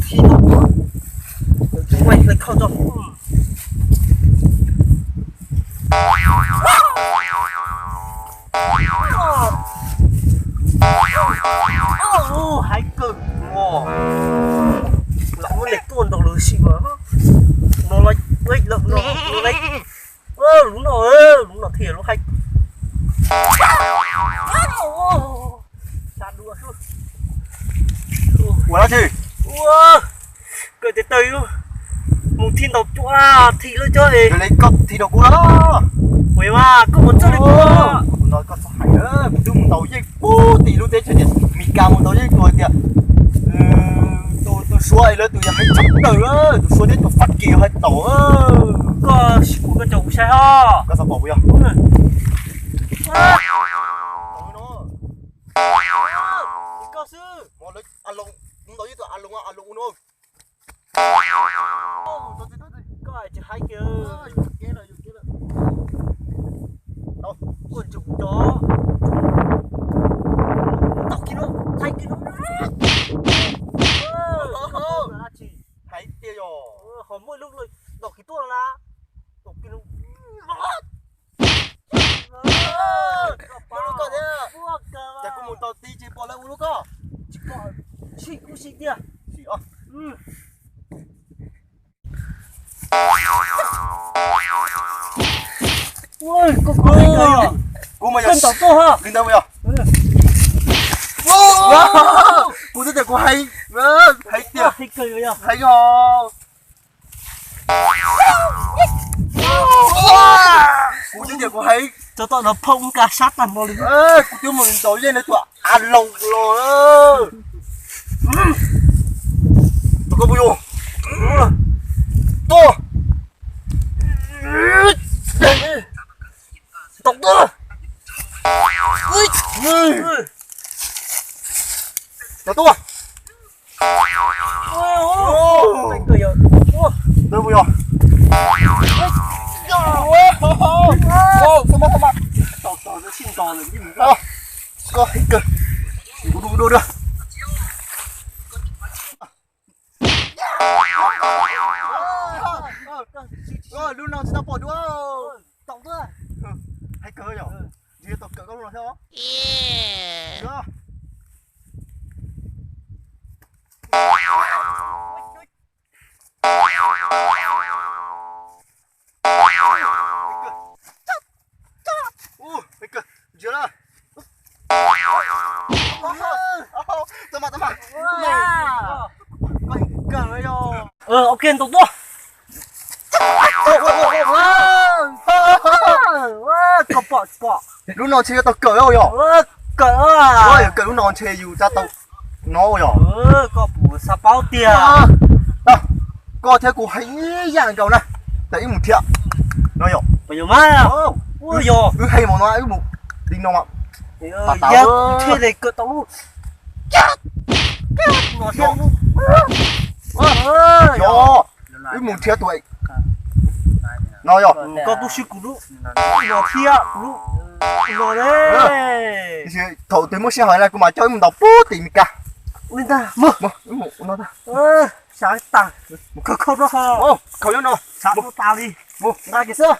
Thib no, tus hlais khau tso. Haib kawg, los muab nws tuaj nrog lawv sim mas. No lawm, lawm, no, no lawm. Lub no, lub no thiaj lub haib. Ua dab tsi? Ua, kawm tes taw mus thib ntaus cuaj thib lawm cov. Yog li koj thib rau kuv los? Ua mas koj puas txawj li kuv? Kuv tus no koj txhob hais, kuv twb mus ntaus yeej puag tim lub teb chaws Meskas mus ntaus yeej tus hais tias tus, tus Suav es lawv tus yog haib tshaj plaws, tus Suav thiab tus Fab Kis hais tau. Koj sim kuv koj cov kuv saib ho. Koj xav pom kuv yog? Koj xwb. Mus ntaus yeej tus A Loos, A Loos ua no. Koj tsis haib kiag. Ua ntsum cov. Ntaus kiag no, haib kiag no. Haib tiag yog. Ho muaj ib lub ntaus kiag tuaj na. Ntaus kiag no. Ua lub koj thiab. Cas kuv mus ntaus ti tsis pom lawv ua lub koj. Tsis pom, sim kuv sim tiag. Sim os. Kuv mas yog ntaus tuaj ha. Li ntawd yog. Kuv twb tias kuv haib, haib tiag, haib yog. Kuv twb tias kuv haib. Cov tom no phom nka sab tag npaum li. Kuv twb mus ntaus yeej lawv tus A Loos los. Tus koj puas yog? Tuaj. Tau tuaj. Tau tuaj. Ntawd puas yog? Koj haib kawg. Kuv dua dua. Lub no tsis tau pom dua. Haib kawg yom. Ntshe tau kawm koj lub no thiab os. Ok, ntaus tuaj. Koj pom pom. Lub no ntshe yuav tau kawm yom. Kawm, kawm lub no ntshe yus tsa tau no yom. Koj puas xav paub tiag? Koj thiab kuv hais ib yam nkaus na. Ces wb mus nrhiav no yom. Wb hais mus no wb mus li no mas. Yog, yog, wb mus nrhiav tus no yog. Koj tub swb kuv lub no thiab kuv lub no. Thaum twg muaj sij hawm na kuv mam coj wb mus ntaus puag tim Meskas. Li ntag, mus, mus, wb mus no tag. Sav tas, mus khaws khau rau ho. Khaws nyob no, sav tas li. Mus nqa kiag xwb.